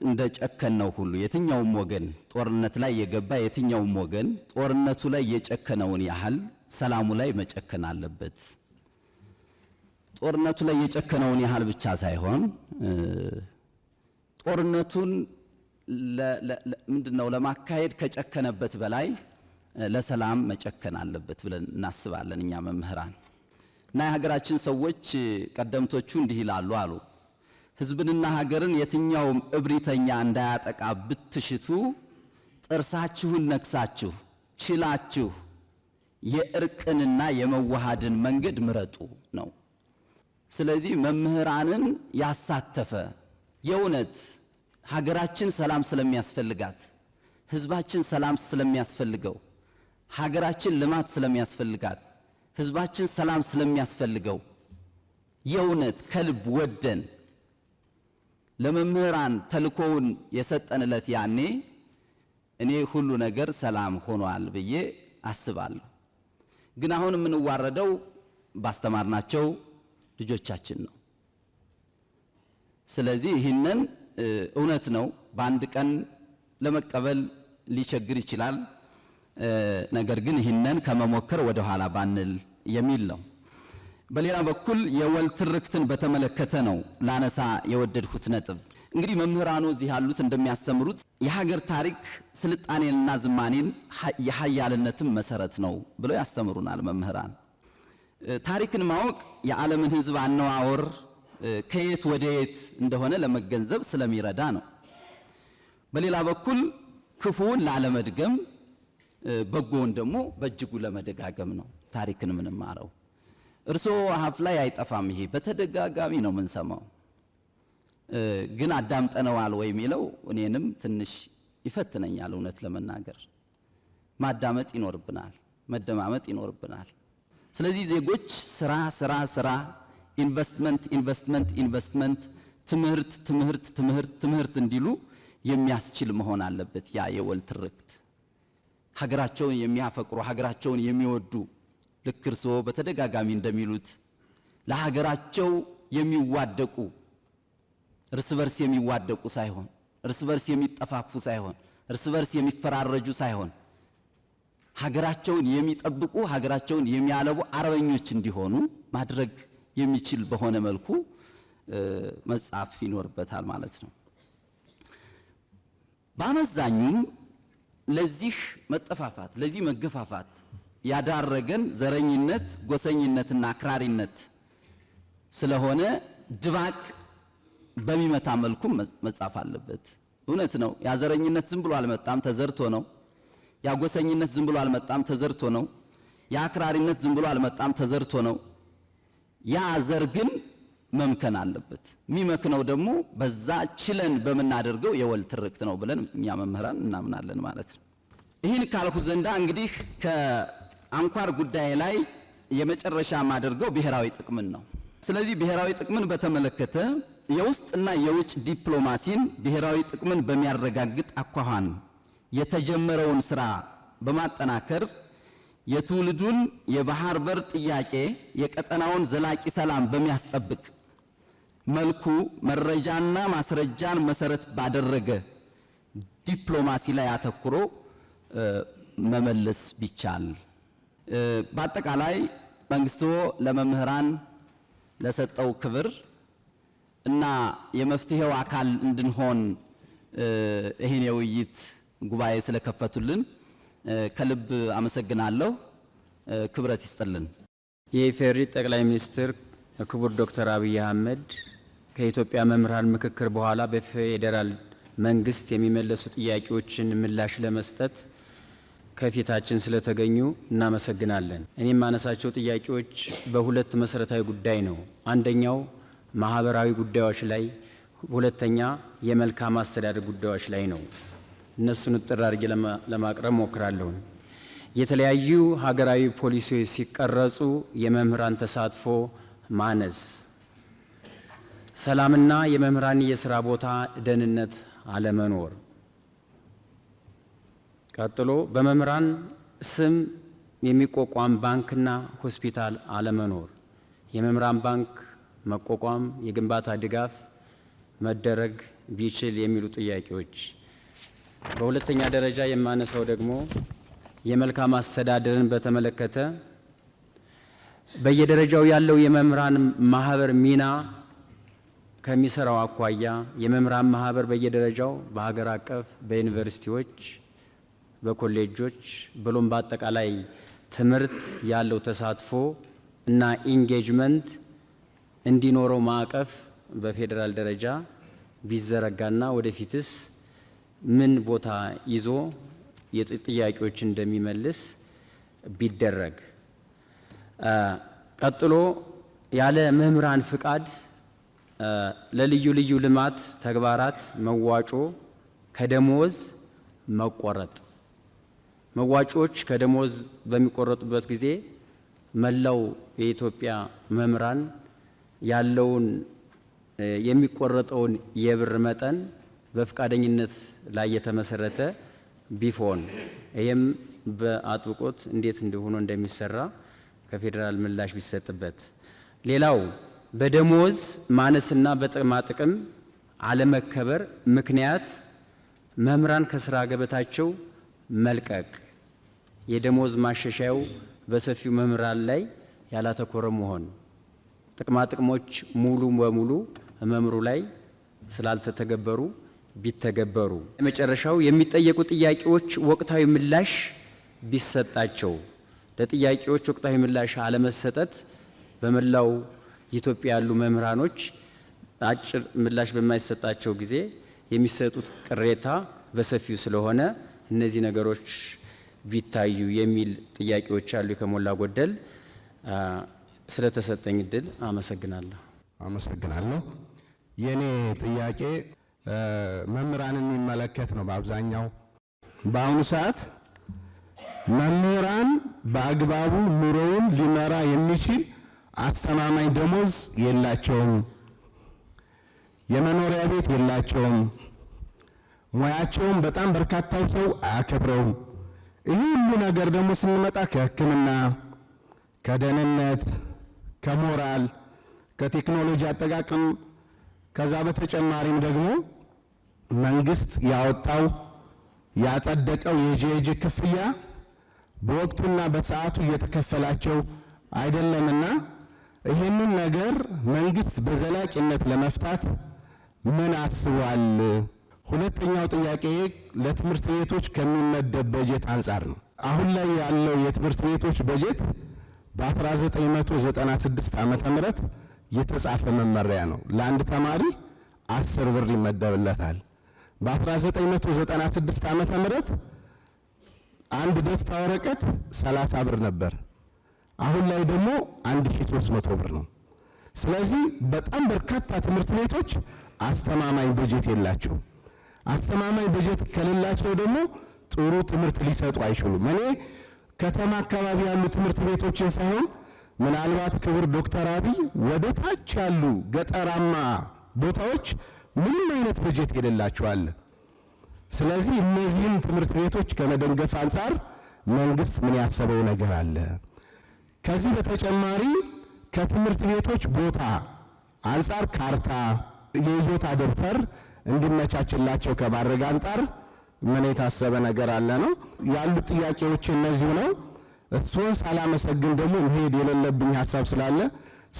እንደ ጨከነው ሁሉ የትኛውም ወገን ጦርነት ላይ የገባ የትኛውም ወገን ጦርነቱ ላይ የጨከነውን ያህል ሰላሙ ላይ መጨከን አለበት። ጦርነቱ ላይ የጨከነውን ያህል ብቻ ሳይሆን ጦርነቱን ምንድነው ለማካሄድ ከጨከነበት በላይ ለሰላም መጨከን አለበት ብለን እናስባለን እኛ መምህራን። እና የሀገራችን ሰዎች ቀደምቶቹ እንዲህ ይላሉ አሉ፣ ህዝብንና ሀገርን የትኛውም እብሪተኛ እንዳያጠቃ ብትሽቱ ጥርሳችሁን ነክሳችሁ ችላችሁ የእርቅንና የመዋሃድን መንገድ ምረጡ ነው። ስለዚህ መምህራንን ያሳተፈ የእውነት ሀገራችን ሰላም ስለሚያስፈልጋት፣ ህዝባችን ሰላም ስለሚያስፈልገው፣ ሀገራችን ልማት ስለሚያስፈልጋት፣ ህዝባችን ሰላም ስለሚያስፈልገው የእውነት ከልብ ወደን ለመምህራን ተልኮውን የሰጠንለት ያኔ እኔ ሁሉ ነገር ሰላም ሆኗል ብዬ አስባለሁ። ግን አሁን የምንዋረደው ባስተማርናቸው ልጆቻችን ነው። ስለዚህ ይህንን እውነት ነው በአንድ ቀን ለመቀበል ሊቸግር ይችላል። ነገር ግን ይህንን ከመሞከር ወደ ኋላ ባንል የሚል ነው። በሌላ በኩል የወል ትርክትን በተመለከተ ነው ላነሳ የወደድኩት ነጥብ። እንግዲህ መምህራኑ እዚህ ያሉት እንደሚያስተምሩት የሀገር ታሪክ ስልጣኔንና ዝማኔን የሀያልነትም መሰረት ነው ብለው ያስተምሩናል መምህራን። ታሪክን ማወቅ የዓለምን ሕዝብ አነዋወር ከየት ወደ የት እንደሆነ ለመገንዘብ ስለሚረዳ ነው። በሌላ በኩል ክፉውን ላለመድገም በጎውን ደግሞ በእጅጉ ለመደጋገም ነው ታሪክን የምንማረው። እርስዎ አፍ ላይ አይጠፋም፣ ይሄ በተደጋጋሚ ነው የምንሰማው። ግን አዳምጠነዋል ወይ የሚለው እኔንም ትንሽ ይፈትነኛል። እውነት ለመናገር ማዳመጥ ይኖርብናል፣ መደማመጥ ይኖርብናል። ስለዚህ ዜጎች ስራ ስራ ስራ፣ ኢንቨስትመንት ኢንቨስትመንት ኢንቨስትመንት፣ ትምህርት ትምህርት ትምህርት ትምህርት እንዲሉ የሚያስችል መሆን አለበት። ያ የወል ትርክት ሀገራቸውን የሚያፈቅሩ ሀገራቸውን የሚወዱ ልክ እርስዎ በተደጋጋሚ እንደሚሉት ለሀገራቸው የሚዋደቁ እርስ በርስ የሚዋደቁ ሳይሆን እርስ በርስ የሚጠፋፉ ሳይሆን እርስ በርስ የሚፈራረጁ ሳይሆን ሀገራቸውን የሚጠብቁ ሀገራቸውን የሚያለቡ አርበኞች እንዲሆኑ ማድረግ የሚችል በሆነ መልኩ መጻፍ ይኖርበታል ማለት ነው። በአመዛኙም ለዚህ መጠፋፋት ለዚህ መገፋፋት ያዳረገን ዘረኝነት፣ ጎሰኝነትና አክራሪነት ስለሆነ ድባቅ በሚመታ መልኩ መጻፍ አለበት። እውነት ነው። ያ ዘረኝነት ዝም ብሎ አልመጣም፣ ተዘርቶ ነው። ያ ጎሰኝነት ዝም ብሎ አልመጣም፣ ተዘርቶ ነው። ያ አክራሪነት ዝም ብሎ አልመጣም፣ ተዘርቶ ነው። ያ ዘር ግን መምከን አለበት። የሚመክነው ደግሞ በዛ ችለን በምናደርገው የወል ትርክት ነው ብለን እኛ መምህራን እናምናለን ማለት ነው። ይህን ካልኩ ዘንዳ እንግዲህ ከአንኳር ጉዳይ ላይ የመጨረሻ ማደርገው ብሔራዊ ጥቅምን ነው። ስለዚህ ብሔራዊ ጥቅምን በተመለከተ የውስጥና የውጭ ዲፕሎማሲን ብሔራዊ ጥቅምን በሚያረጋግጥ አኳኋን የተጀመረውን ስራ በማጠናከር የትውልዱን የባህር በር ጥያቄ የቀጠናውን ዘላቂ ሰላም በሚያስጠብቅ መልኩ መረጃና ማስረጃን መሰረት ባደረገ ዲፕሎማሲ ላይ አተኩሮ መመለስ ቢቻል። በአጠቃላይ መንግስቱ ለመምህራን ለሰጠው ክብር እና የመፍትሄው አካል እንድንሆን ይሄን የውይይት ጉባኤ ስለከፈቱልን ከልብ አመሰግናለሁ። ክብረት ይስጥልን። የኢፌዴሪ ጠቅላይ ሚኒስትር ክቡር ዶክተር አብይ አህመድ ከኢትዮጵያ መምህራን ምክክር በኋላ በፌዴራል መንግስት የሚመለሱ ጥያቄዎችን ምላሽ ለመስጠት ከፊታችን ስለተገኙ እናመሰግናለን። እኔ የማነሳቸው ጥያቄዎች በሁለት መሰረታዊ ጉዳይ ነው። አንደኛው ማህበራዊ ጉዳዮች ላይ፣ ሁለተኛ የመልካም አስተዳደር ጉዳዮች ላይ ነው። እነሱን እጥር አድርጌ ለማቅረብ ሞክራለሁ። የተለያዩ ሀገራዊ ፖሊሲዎች ሲቀረጹ የመምህራን ተሳትፎ ማነስ፣ ሰላምና የመምህራን የስራ ቦታ ደህንነት አለመኖር፣ ቀጥሎ በመምህራን ስም የሚቋቋም ባንክና ሆስፒታል አለመኖር፣ የመምህራን ባንክ መቋቋም፣ የግንባታ ድጋፍ መደረግ ቢችል የሚሉ ጥያቄዎች። በሁለተኛ ደረጃ የማነሳው ደግሞ የመልካም አስተዳደርን በተመለከተ በየደረጃው ያለው የመምህራን ማህበር ሚና ከሚሰራው አኳያ የመምህራን ማህበር በየደረጃው በሀገር አቀፍ፣ በዩኒቨርሲቲዎች፣ በኮሌጆች ብሎም በአጠቃላይ ትምህርት ያለው ተሳትፎ እና engagement እንዲኖረው ማዕቀፍ በፌዴራል ደረጃ ቢዘረጋና ወደፊትስ ምን ቦታ ይዞ የጥያቄዎች እንደሚመልስ ቢደረግ። ቀጥሎ ያለ መምህራን ፍቃድ ለልዩ ልዩ ልማት ተግባራት መዋጮ ከደሞዝ መቆረጥ። መዋጮዎች ከደሞዝ በሚቆረጡበት ጊዜ መላው የኢትዮጵያ መምህራን ያለውን የሚቆረጠውን የብር መጠን በፍቃደኝነት ላይ የተመሰረተ ቢሆን፣ ይህም በአጥብቆት እንዴት እንደሆነ እንደሚሰራ ከፌዴራል ምላሽ ቢሰጥበት። ሌላው በደሞዝ ማነስና በጥቅማ ጥቅም አለመከበር ምክንያት መምህራን ከስራ ገበታቸው መልቀቅ፣ የደሞዝ ማሻሻያው በሰፊው መምህራን ላይ ያላተኮረ መሆን፣ ጥቅማ ጥቅሞች ሙሉ በሙሉ መምህሩ ላይ ስላልተተገበሩ ቢተገበሩ። የመጨረሻው የሚጠየቁ ጥያቄዎች ወቅታዊ ምላሽ ቢሰጣቸው። ለጥያቄዎች ወቅታዊ ምላሽ አለመሰጠት በመላው ኢትዮጵያ ያሉ መምህራኖች አጭር ምላሽ በማይሰጣቸው ጊዜ የሚሰጡት ቅሬታ በሰፊው ስለሆነ እነዚህ ነገሮች ቢታዩ የሚል ጥያቄዎች አሉ። ከሞላ ጎደል ስለተሰጠኝ እድል አመሰግናለሁ። አመሰግናለሁ። የኔ ጥያቄ መምህራንን የሚመለከት ነው። በአብዛኛው በአሁኑ ሰዓት መምህራን በአግባቡ ኑሮውን ሊመራ የሚችል አስተማማኝ ደሞዝ የላቸውም። የመኖሪያ ቤት የላቸውም። ሙያቸውም በጣም በርካታው ሰው አያከብረውም። ይህ ሁሉ ነገር ደግሞ ስንመጣ ከሕክምና፣ ከደህንነት፣ ከሞራል፣ ከቴክኖሎጂ አጠቃቀም፣ ከዛ በተጨማሪም ደግሞ መንግስት ያወጣው ያጸደቀው የጄጄ ክፍያ በወቅቱና በሰዓቱ እየተከፈላቸው አይደለምና ይህንን ነገር መንግስት በዘላቂነት ለመፍታት ምን አስቧል? ሁለተኛው ጥያቄ ለትምህርት ቤቶች ከሚመደብ በጀት አንጻር ነው። አሁን ላይ ያለው የትምህርት ቤቶች በጀት በ1996 ዓ.ም የተጻፈ መመሪያ ነው። ለአንድ ተማሪ 10 ብር ይመደብለታል። በ1996 ዓ.ም አንድ ደስታ ወረቀት 30 ብር ነበር። አሁን ላይ ደግሞ 1300 ብር ነው። ስለዚህ በጣም በርካታ ትምህርት ቤቶች አስተማማኝ በጀት የላቸውም። አስተማማኝ በጀት ከሌላቸው ደግሞ ጥሩ ትምህርት ሊሰጡ አይችሉም። እኔ ከተማ አካባቢ ያሉ ትምህርት ቤቶችን ሳይሆን ምናልባት ክቡር ዶክተር አብይ ወደ ታች ያሉ ገጠራማ ቦታዎች ምንም አይነት በጀት የሌላቸው አለ። ስለዚህ እነዚህን ትምህርት ቤቶች ከመደገፍ አንጻር መንግስት ምን ያሰበው ነገር አለ? ከዚህ በተጨማሪ ከትምህርት ቤቶች ቦታ አንጻር ካርታ፣ የይዞታ ደብተር እንዲመቻችላቸው ከማድረግ አንጻር ምን የታሰበ ነገር አለ ነው ያሉት ጥያቄዎች እነዚሁ ነው። እሱን ሳላመሰግን ደግሞ መሄድ የሌለብኝ ሀሳብ ስላለ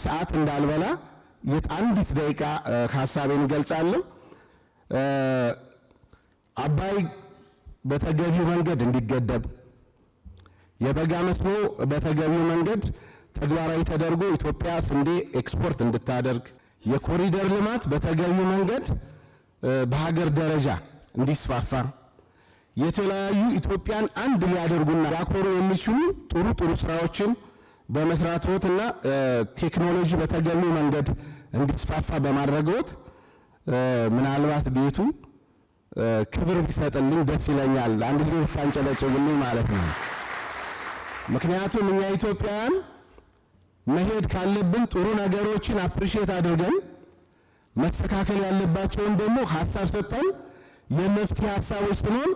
ሰዓት እንዳልበላ አንዲት ደቂቃ ሀሳቤን እገልጻለሁ። አባይ በተገቢው መንገድ እንዲገደብ፣ የበጋ መስኖ በተገቢው መንገድ ተግባራዊ ተደርጎ ኢትዮጵያ ስንዴ ኤክስፖርት እንድታደርግ፣ የኮሪደር ልማት በተገቢው መንገድ በሀገር ደረጃ እንዲስፋፋ፣ የተለያዩ ኢትዮጵያን አንድ ሊያደርጉና ሊያኮሩ የሚችሉ ጥሩ ጥሩ ስራዎችን በመስራትዎትና ቴክኖሎጂ በተገቢው መንገድ እንዲስፋፋ በማድረግዎት ምናልባት ቤቱ ክብር ቢሰጥልኝ ደስ ይለኛል። አንድ ጊዜ ብታንጨበጭቡልኝ ማለት ነው። ምክንያቱም እኛ ኢትዮጵያውያን መሄድ ካለብን ጥሩ ነገሮችን appreciate አድርገን መስተካከል ያለባቸውን ደግሞ ሀሳብ ሰጠን የመፍትሄ ሀሳቦች ስንሆን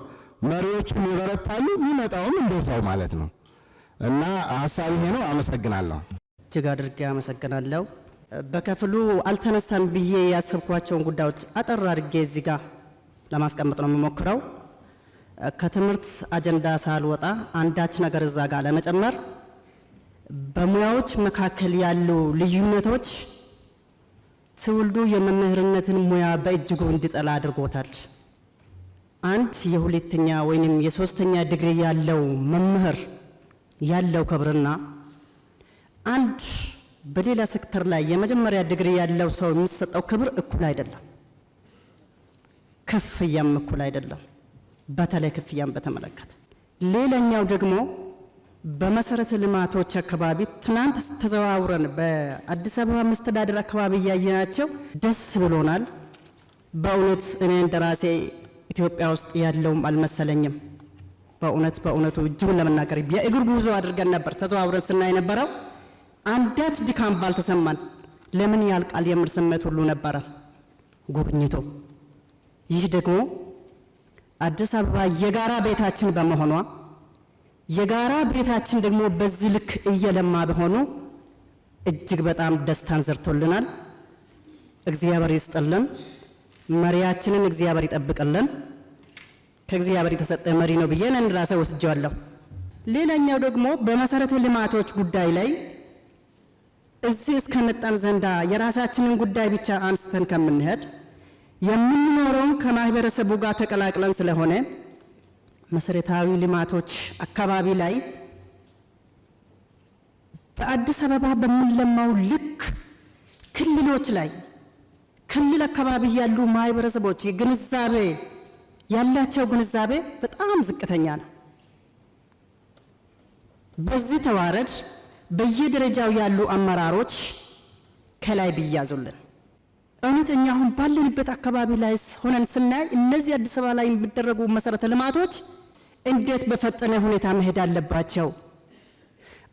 መሪዎችም ይበረታሉ፣ የሚመጣውም እንደዛው ማለት ነው። እና ሀሳብ ይሄ ነው። አመሰግናለሁ። እጅግ አድርጌ አመሰግናለሁ። በከፍሉ አልተነሳም ብዬ ያሰብኳቸውን ጉዳዮች አጠር አድርጌ እዚህ ጋር ለማስቀመጥ ነው የምሞክረው። ከትምህርት አጀንዳ ሳልወጣ አንዳች ነገር እዛ ጋር ለመጨመር፣ በሙያዎች መካከል ያሉ ልዩነቶች ትውልዱ የመምህርነትን ሙያ በእጅጉ እንዲጠላ አድርጎታል። አንድ የሁለተኛ ወይንም የሶስተኛ ዲግሪ ያለው መምህር ያለው ክብርና አንድ በሌላ ሴክተር ላይ የመጀመሪያ ዲግሪ ያለው ሰው የሚሰጠው ክብር እኩል አይደለም። ክፍያም እኩል አይደለም። በተለይ ክፍያም በተመለከተ። ሌላኛው ደግሞ በመሰረተ ልማቶች አካባቢ ትናንት ተዘዋውረን በአዲስ አበባ መስተዳደር አካባቢ እያየናቸው ደስ ብሎናል። በእውነት እኔ እንደራሴ ኢትዮጵያ ውስጥ ያለውም አልመሰለኝም። በእውነት በእውነቱ እጅጉን ለመናገር የእግር ጉዞ አድርገን ነበር ተዘዋውረን ስናይ ነበረው። አንዳች ድካም ባልተሰማን፣ ለምን ያልቃል የሚል ስሜት ሁሉ ነበረ ጉብኝቱ። ይህ ደግሞ አዲስ አበባ የጋራ ቤታችን በመሆኗ፣ የጋራ ቤታችን ደግሞ በዚህ ልክ እየለማ በሆኑ እጅግ በጣም ደስታን ዘርቶልናል። እግዚአብሔር ይስጥልን። መሪያችንን እግዚአብሔር ይጠብቅልን። ከእግዚአብሔር የተሰጠ መሪ ነው ብዬ እኔ ራሴ ወስጄዋለሁ። ሌላኛው ደግሞ በመሰረተ ልማቶች ጉዳይ ላይ እዚህ እስከመጣን ዘንዳ የራሳችንን ጉዳይ ብቻ አንስተን ከምንሄድ፣ የምንኖረውን ከማህበረሰቡ ጋር ተቀላቅለን ስለሆነ፣ መሰረታዊ ልማቶች አካባቢ ላይ በአዲስ አበባ በምንለማው ልክ ክልሎች ላይ፣ ክልል አካባቢ ያሉ ማህበረሰቦች ግንዛቤ ያላቸው ግንዛቤ በጣም ዝቅተኛ ነው። በዚህ ተዋረድ በየደረጃው ያሉ አመራሮች ከላይ ቢያዙልን፣ እውነት እኛ አሁን ባለንበት አካባቢ ላይ ሆነን ስናይ እነዚህ አዲስ አበባ ላይ የሚደረጉ መሰረተ ልማቶች እንዴት በፈጠነ ሁኔታ መሄድ አለባቸው?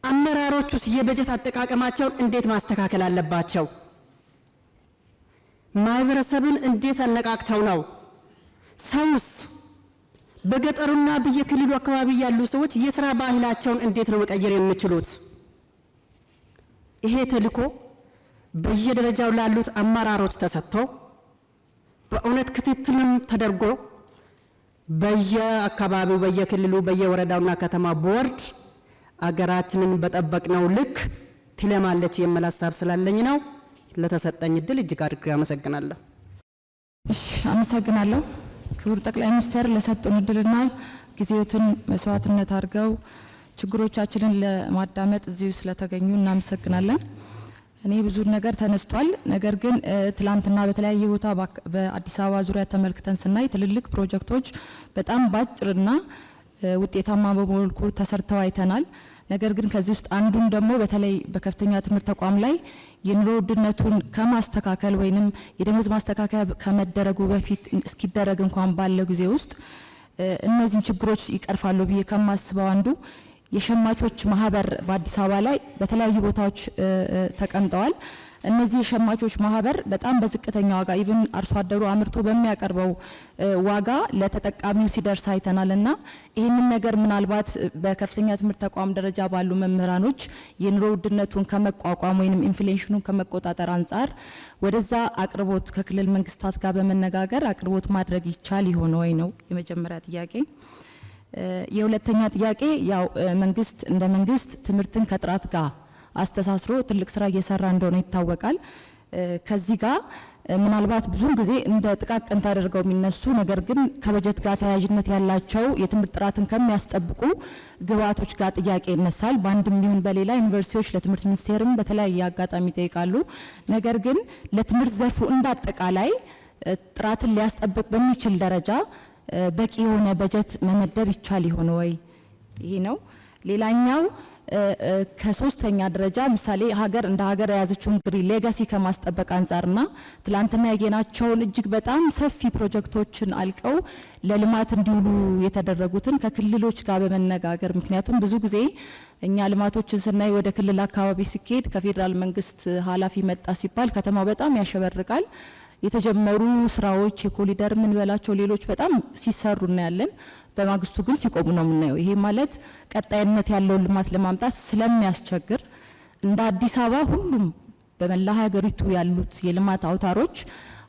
አመራሮቹስ የበጀት አጠቃቀማቸውን እንዴት ማስተካከል አለባቸው? ማህበረሰብን እንዴት አነቃቅተው ነው? ሰውስ በገጠሩና በየክልሉ አካባቢ ያሉ ሰዎች የስራ ባህላቸውን እንዴት ነው መቀየር የሚችሉት? ይሄ ተልእኮ በየደረጃው ላሉት አመራሮች ተሰጥቶ፣ በእውነት ክትትልም ተደርጎ በየአካባቢው፣ በየክልሉ፣ በየወረዳውና ከተማ ቦርድ አገራችንን በጠበቅነው ልክ ትለማለች የሚል ሀሳብ ስላለኝ ነው። ለተሰጠኝ እድል እጅግ አድርጌ አመሰግናለሁ። እሺ፣ አመሰግናለሁ። ክቡር ጠቅላይ ሚኒስትር፣ ለሰጡን እድልና ጊዜዎትን መስዋዕትነት አድርገው ችግሮቻችንን ለማዳመጥ እዚሁ ስለተገኙ እናመሰግናለን። እኔ ብዙ ነገር ተነስቷል። ነገር ግን ትላንትና በተለያየ ቦታ በአዲስ አበባ ዙሪያ ተመልክተን ስናይ ትልልቅ ፕሮጀክቶች በጣም ባጭርና ውጤታማ በመልኩ ተሰርተው አይተናል። ነገር ግን ከዚህ ውስጥ አንዱን ደግሞ በተለይ በከፍተኛ ትምህርት ተቋም ላይ የኑሮ ውድነቱን ከማስተካከል ወይንም የደሞዝ ማስተካከያ ከመደረጉ በፊት፣ እስኪደረግ እንኳን ባለው ጊዜ ውስጥ እነዚህን ችግሮች ይቀርፋሉ ብዬ ከማስበው አንዱ የሸማቾች ማህበር በአዲስ አበባ ላይ በተለያዩ ቦታዎች ተቀምጠዋል። እነዚህ የሸማቾች ማህበር በጣም በዝቅተኛ ዋጋ፣ even አርሶ አደሩ አምርቶ በሚያቀርበው ዋጋ ለተጠቃሚው ሲደርስ አይተናል። እና ይህንን ነገር ምናልባት በከፍተኛ ትምህርት ተቋም ደረጃ ባሉ መምህራኖች የኑሮ ውድነቱን ከመቋቋም ወይም inflation ኑን ከመቆጣጠር አንጻር ወደዛ አቅርቦት ከክልል መንግስታት ጋር በመነጋገር አቅርቦት ማድረግ ይቻል ይሆን ወይ ነው የመጀመሪያ ጥያቄ። የሁለተኛ ጥያቄ ያው መንግስት እንደ መንግስት ትምህርትን ከጥራት ጋር አስተሳስሮ ትልቅ ስራ እየሰራ እንደሆነ ይታወቃል። ከዚህ ጋር ምናልባት ብዙውን ጊዜ እንደ ጥቃቅን ተደርገው የሚነሱ ነገር ግን ከበጀት ጋር ተያያዥነት ያላቸው የትምህርት ጥራትን ከሚያስጠብቁ ግብአቶች ጋር ጥያቄ ይነሳል። በአንድም ይሁን በሌላ ዩኒቨርሲቲዎች ለትምህርት ሚኒስቴርም በተለያየ አጋጣሚ ይጠይቃሉ። ነገር ግን ለትምህርት ዘርፉ እንዳጠቃላይ ጥራትን ሊያስጠብቅ በሚችል ደረጃ በቂ የሆነ በጀት መመደብ ይቻል ይሆን ወይ? ይሄ ነው። ሌላኛው ከሶስተኛ ደረጃ ምሳሌ ሀገር እንደ ሀገር የያዘችውን green legacy ከማስጠበቅ አንጻርና ትላንትና ያየናቸውን እጅግ በጣም ሰፊ ፕሮጀክቶችን አልቀው ለልማት እንዲውሉ የተደረጉትን ከክልሎች ጋር በመነጋገር፣ ምክንያቱም ብዙ ጊዜ እኛ ልማቶችን ስናይ ወደ ክልል አካባቢ ሲካሄድ ከፌዴራል መንግስት ኃላፊ መጣ ሲባል ከተማው በጣም ያሸበርቃል። የተጀመሩ ስራዎች የኮሪደር የምንበላቸው ሌሎች በጣም ሲሰሩ እናያለን። በማግስቱ ግን ሲቆሙ ነው የምናየው። ይሄ ማለት ቀጣይነት ያለውን ልማት ለማምጣት ስለሚያስቸግር እንደ አዲስ አበባ ሁሉም በመላ ሀገሪቱ ያሉት የልማት አውታሮች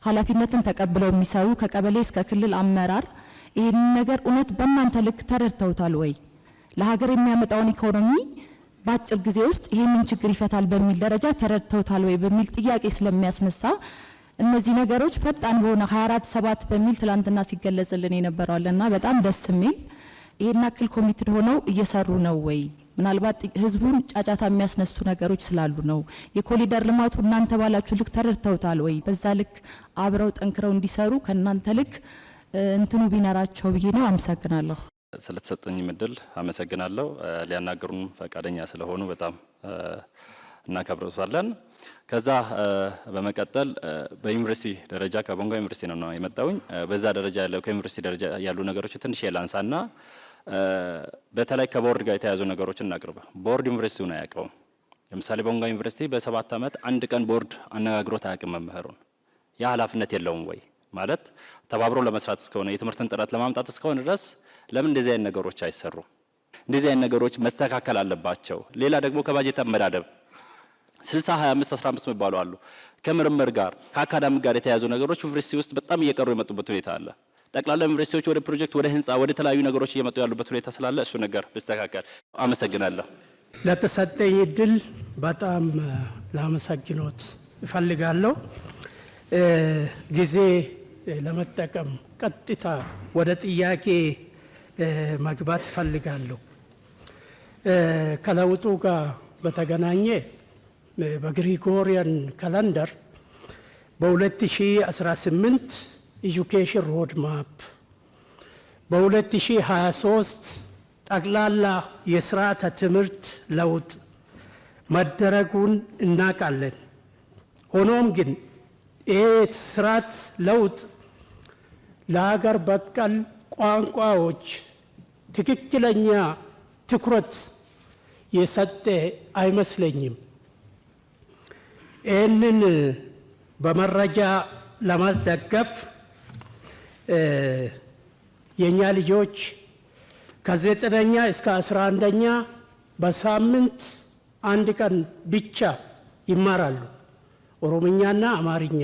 ኃላፊነትን ተቀብለው የሚሰሩ ከቀበሌ እስከ ክልል አመራር ይህንን ነገር እውነት በእናንተ ልክ ተረድተውታል ወይ? ለሀገር የሚያመጣውን ኢኮኖሚ በአጭር ጊዜ ውስጥ ይህንን ችግር ይፈታል በሚል ደረጃ ተረድተውታል ወይ በሚል ጥያቄ ስለሚያስነሳ፣ እነዚህ ነገሮች ፈጣን በሆነ 24/7 በሚል ትላንትና ሲገለጽልን የነበረዋልና በጣም ደስ የሚል፣ ይሄን ያክል committed ሆነው እየሰሩ ነው ወይ? ምናልባት ህዝቡን ጫጫታ የሚያስነሱ ነገሮች ስላሉ ነው። የኮሪደር ልማቱ እናንተ ባላችሁ ልክ ተረድተውታል ወይ? በዛ ልክ አብረው ጠንክረው እንዲሰሩ ከእናንተ ልክ እንትኑ ቢኖራቸው ብዬ ነው። አመሰግናለሁ። ስለተሰጠኝ እድል አመሰግናለሁ። ሊያናግሩን ፈቃደኛ ስለሆኑ በጣም እናከብረዋለን። ከዛ በመቀጠል በዩኒቨርሲቲ ደረጃ ከቦንጋ ዩኒቨርሲቲ ነው የመጣውኝ። በዛ ደረጃ ያለው ከዩኒቨርሲቲ ደረጃ ያሉ ነገሮች ትንሽ ላንሳና በተለይ ከቦርድ ጋር የተያያዙ ነገሮችን እናቅርብ። ቦርድ ዩኒቨርሲቲውን አያውቀውም። ለምሳሌ ቦንጋ ዩኒቨርሲቲ በ7 ዓመት አንድ ቀን ቦርድ አነጋግሮት አያውቅም መምህሩን። ያ ኃላፊነት የለውም ወይ? ማለት ተባብሮ ለመስራት እስከሆነ፣ የትምህርትን ጥራት ለማምጣት እስከሆነ ድረስ ለምን እንደዚህ አይነት ነገሮች አይሰሩም? እንደዚህ አይነት ነገሮች መስተካከል አለባቸው። ሌላ ደግሞ ከባጀት አመዳደብ 60 25 15 የሚባሉ አሉ። ከምርምር ጋር ከ academic ጋር የተያያዙ ነገሮች ዩኒቨርሲቲ ውስጥ በጣም እየቀሩ የመጡበት ሁኔታ አለ። ጠቅላላ ዩኒቨርሲቲዎች ወደ ፕሮጀክት፣ ወደ ህንፃ፣ ወደ ተለያዩ ነገሮች እየመጡ ያሉበት ሁኔታ ስላለ እሱ ነገር ቢስተካከል። አመሰግናለሁ። ለተሰጠኝ እድል በጣም ላመሰግኖት እፈልጋለሁ። ጊዜ ለመጠቀም ቀጥታ ወደ ጥያቄ መግባት እፈልጋለሁ። ከለውጡ ጋር በተገናኘ በ Gregorian calendar በ2018 education road map፣ በ2023 ጠቅላላ የስርዓተ ትምህርት ለውጥ መደረጉን እናውቃለን። ሆኖም ግን ይህ ስርዓት ለውጥ ለሀገር በቀል ቋንቋዎች ትክክለኛ ትኩረት የሰጠ አይመስለኝም። ይህንን በመረጃ ለማስደገፍ የእኛ ልጆች ከ9ኛ እስከ 11ኛ በሳምንት አንድ ቀን ብቻ ይማራሉ፣ ኦሮምኛና አማርኛ።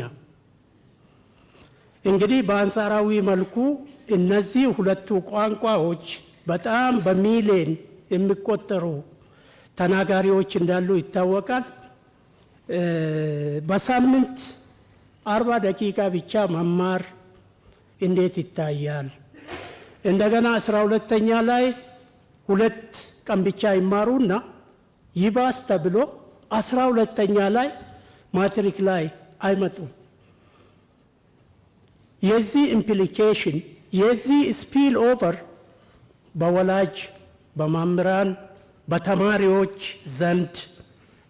እንግዲህ በአንጻራዊ መልኩ እነዚህ ሁለቱ ቋንቋዎች በጣም በሚሊዮን የሚቆጠሩ ተናጋሪዎች እንዳሉ ይታወቃል። በሳምንት 40 ደቂቃ ብቻ መማር እንዴት ይታያል? እንደገና 12ኛ ላይ 2 ቀን ብቻ ይማሩና ይባስ ተብሎ 12ኛ ላይ ማትሪክ ላይ አይመጡም። የዚህ implication፣ የዚህ spill over በወላጅ፣ በመምህራን፣ በተማሪዎች ዘንድ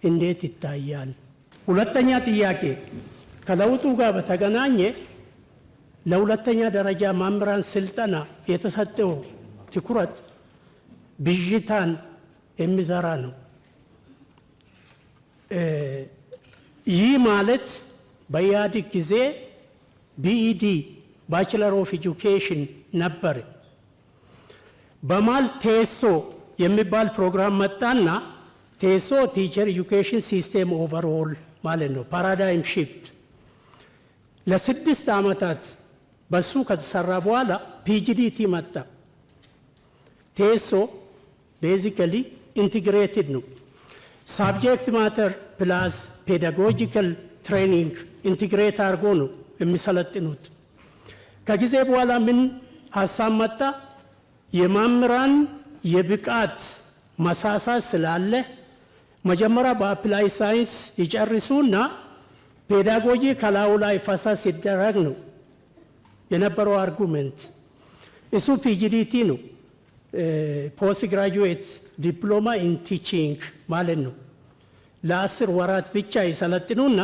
እንዴት ይታያል? ሁለተኛ ጥያቄ፣ ከለውጡ ጋር በተገናኘ ለሁለተኛ ደረጃ መምህራን ስልጠና የተሰጠው ትኩረት ብዥታን የሚዘራ ነው። ይህ ማለት በኢህአዴግ ጊዜ B.Ed፣ Bachelor of Education ነበር። በመሃል ቴሶ የሚባል ፕሮግራም መጣና ቴሶ teacher education system overhaul ማለት ነው። Paradigm shift ለ6 ዓመታት በሱ ከተሰራ በኋላ PGDT መጣ። ቴሶ basically integrated ነው። Subject matter plus pedagogical training integrate አድርጎ ነው የሚሰለጥኑት። ከጊዜ በኋላ ምን ሀሳብ መጣ? የመምህራን የብቃት መሳሳት ስላለ መጀመሪያ በ applied science ይጨርሱና pedagogy ከላዩ ላይ ፈሰስ ሲደረግ ነው የነበረው argument። እሱ PGDT ነው፣ post graduate diploma in teaching ማለት ነው። ለ10 ወራት ብቻ ይሰለጥኑና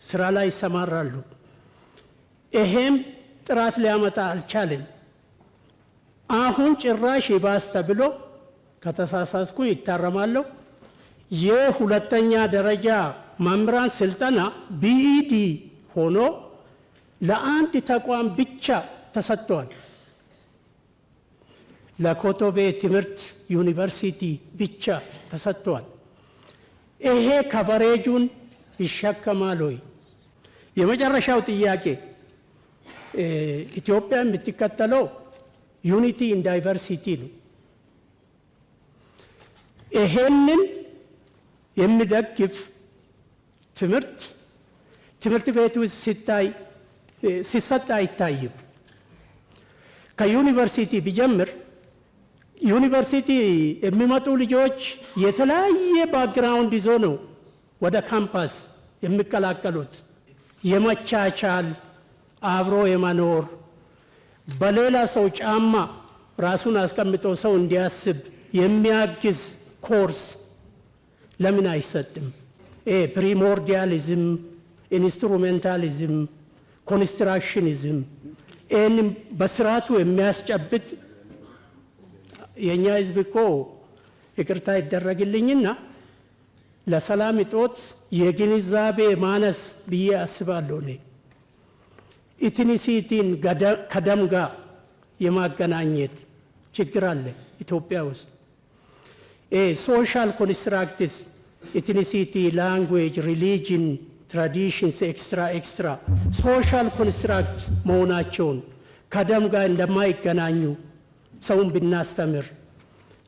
ስራ ላይ ይሰማራሉ። ይሄም ጥራት ሊያመጣ አልቻለም። አሁን ጭራሽ ይባስ ተብሎ፣ ከተሳሳትኩ ይታረማለሁ፣ የሁለተኛ ደረጃ መምህራን ስልጠና B.Ed ሆኖ ለአንድ ተቋም ብቻ ተሰጥቷል። ለኮተቤ ትምህርት ዩኒቨርሲቲ ብቻ ተሰጥቷል። ይሄ coverage ኡን ይሸከማል ወይ? የመጨረሻው ጥያቄ፣ ኢትዮጵያ የምትከተለው unity in diversity ነው። ይሄንን የሚደግፍ ትምህርት ትምህርት ቤት ውስጥ ሲታይ ሲሰጥ አይታይም። ከዩኒቨርሲቲ ቢጀምር ዩኒቨርሲቲ የሚመጡ ልጆች የተለያየ background ይዞ ነው ወደ ካምፓስ የሚቀላቀሉት። የመቻቻል፣ አብሮ የመኖር፣ በሌላ ሰው ጫማ ራሱን አስቀምጦ ሰው እንዲያስብ የሚያግዝ ኮርስ ለምን አይሰጥም? Primordialism፣ instrumentalism፣ constructionism ይህንም በስርዓቱ የሚያስጨብጥ። የእኛ ህዝብ እኮ፣ ይቅርታ ይደረግልኝና፣ ለሰላም እጦት የግንዛቤ ማነስ ብዬ አስባለሁ። እኔ ethnicity ን ከደም ጋር የማገናኘት ችግር አለ ኢትዮጵያ ውስጥ። Social constructs, ethnicity፣ language፣ religion፣ traditions, etcetera, etcetera social construct መሆናቸውን፣ ከደም ጋር እንደማይገናኙ ሰውን ብናስተምር፣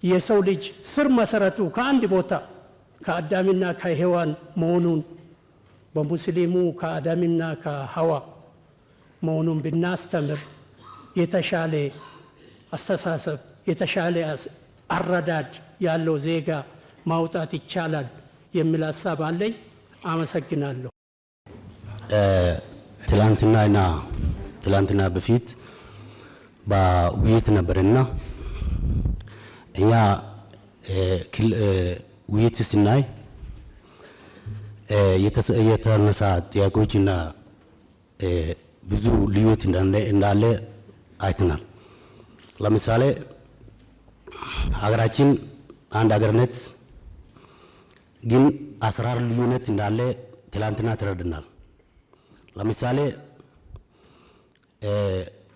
የሰው ልጅ ስር መሰረቱ ከአንድ ቦታ ከአዳምና ከሔዋን መሆኑን፣ በሙስሊሙ ከአዳምና ከሐዋ መሆኑን ብናስተምር የተሻለ አስተሳሰብ፣ የተሻለ አረዳድ ያለው ዜጋ ማውጣት ይቻላል የሚል ሀሳብ አለኝ። አመሰግናለሁ። ትላንትናና ትላንትና በፊት በውይይት ነበርና እኛ ውይይት ስናይ የተነሳ ጥያቄዎችና ብዙ ልዩነት እንዳለ አይተናል። ለምሳሌ ሀገራችን አንድ ሀገርነት ግን አሰራር ልዩነት እንዳለ ትላንትና ተረድናል። ለምሳሌ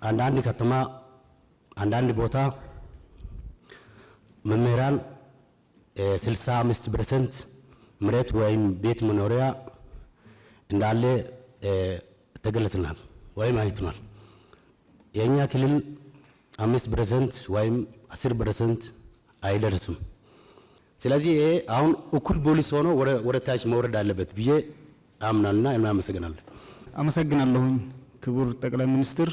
አንዳንድ ከተማ፣ አንዳንድ ቦታ መምህራን 65% መሬት ወይም ቤት መኖሪያ እንዳለ ተገለጽናል ወይም አይተናል። የእኛ ክልል 5% ወይም 10% አይደርስም። ስለዚህ ይሄ አሁን እኩል ፖሊስ ሆኖ ወደ ታች መውረድ አለበት ብዬ አምናልና እናመሰግናለን። አመሰግናለሁኝ ክቡር ጠቅላይ ሚኒስትር።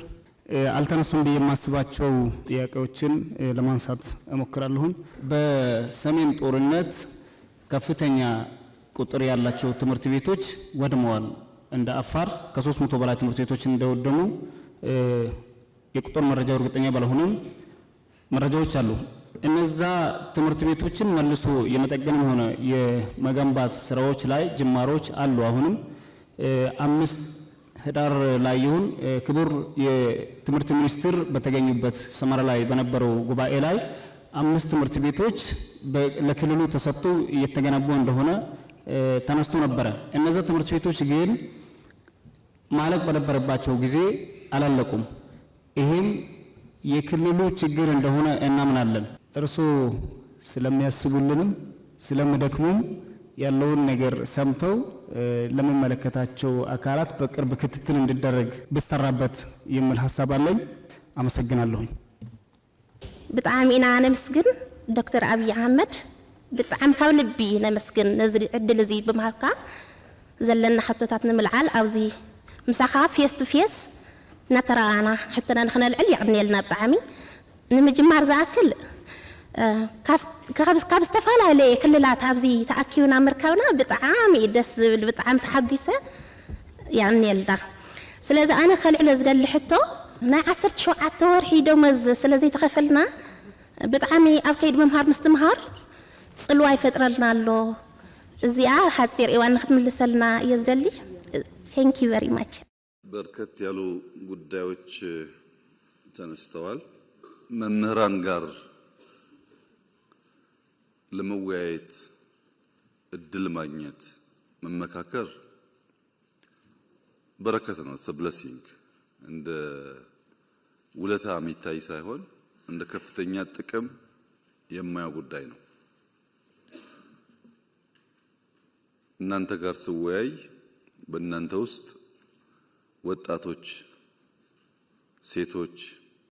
አልተነሱም ብዬ የማስባቸው ጥያቄዎችን ለማንሳት እሞክራለሁኝ። በሰሜን ጦርነት ከፍተኛ ቁጥር ያላቸው ትምህርት ቤቶች ወድመዋል። እንደ አፋር ከ300 በላይ ትምህርት ቤቶች እንደወደሙ የቁጥር መረጃው እርግጠኛ ባልሆንም መረጃዎች አሉ። እነዛ ትምህርት ቤቶችን መልሶ የመጠገንም ሆነ የመገንባት ስራዎች ላይ ጅማሮች አሉ። አሁንም 5 ህዳር ላይ ይሁን ክቡር የትምህርት ሚኒስትር በተገኙበት ሰመራ ላይ በነበረው ጉባኤ ላይ 5 ትምህርት ቤቶች ለክልሉ ተሰጥቶ እየተገነቡ እንደሆነ ተነስቶ ነበረ። እነዛ ትምህርት ቤቶች ግን ማለቅ በነበረባቸው ጊዜ አላለቁም። ይሄም የክልሉ ችግር እንደሆነ እናምናለን። እርስዎ ስለሚያስቡልንም ስለሚደክሙም ያለውን ነገር ሰምተው ለሚመለከታቸው አካላት በቅርብ ክትትል እንዲደረግ ብሰራበት የሚል ሀሳብ አለኝ። አመሰግናለሁኝ። ብጣዕሚ ኢና ነመስግን ዶክተር ኣብይ ኣሕመድ፣ ብጣዕሚ ካብ ልቢ ነመስግን። ነዚ ዕድል እዚ ብምሃብካ ዘለና ሕቶታት ንምልዓል ኣብዚ ምሳኻ face to face እናተረኣና ሕቶና ንክነልዕል ይዕድንየልና ብጣዕሚ። ንምጅማር ዝኣክል ካብ ዝተፈላለየ ክልላት ኣብዚ ተኣኪብና ምርካብና ብጣዕሚ እዩ ደስ ዝብል፣ ብጣዕሚ ተሓጒሰ፣ ይዕንየልና። ስለዚ ኣነ ከልዕሎ ዝደሊ ሕቶ ናይ 17 ወርሒ ደመወዝ ስለ ዘይተኸፈልና ብጣዕሚ ኣብ ከይዲ ምምሃር ምስትምሃር ፅልዋ ይፈጥረልና ኣሎ። እዚኣ ሓፂር እዋን ንክትምልሰልና እየ ዝደሊ። Thank you very much. በርከት ያሉ ጉዳዮች ተነስተዋል። መምህራን ጋር ለመወያየት እድል ማግኘት፣ መመካከር በረከት ነው። It's blessing። እንደ ውለታ የሚታይ ሳይሆን እንደ ከፍተኛ ጥቅም የማየው ጉዳይ ነው። እናንተ ጋር ስወያይ በእናንተ ውስጥ ወጣቶች፣ ሴቶች፣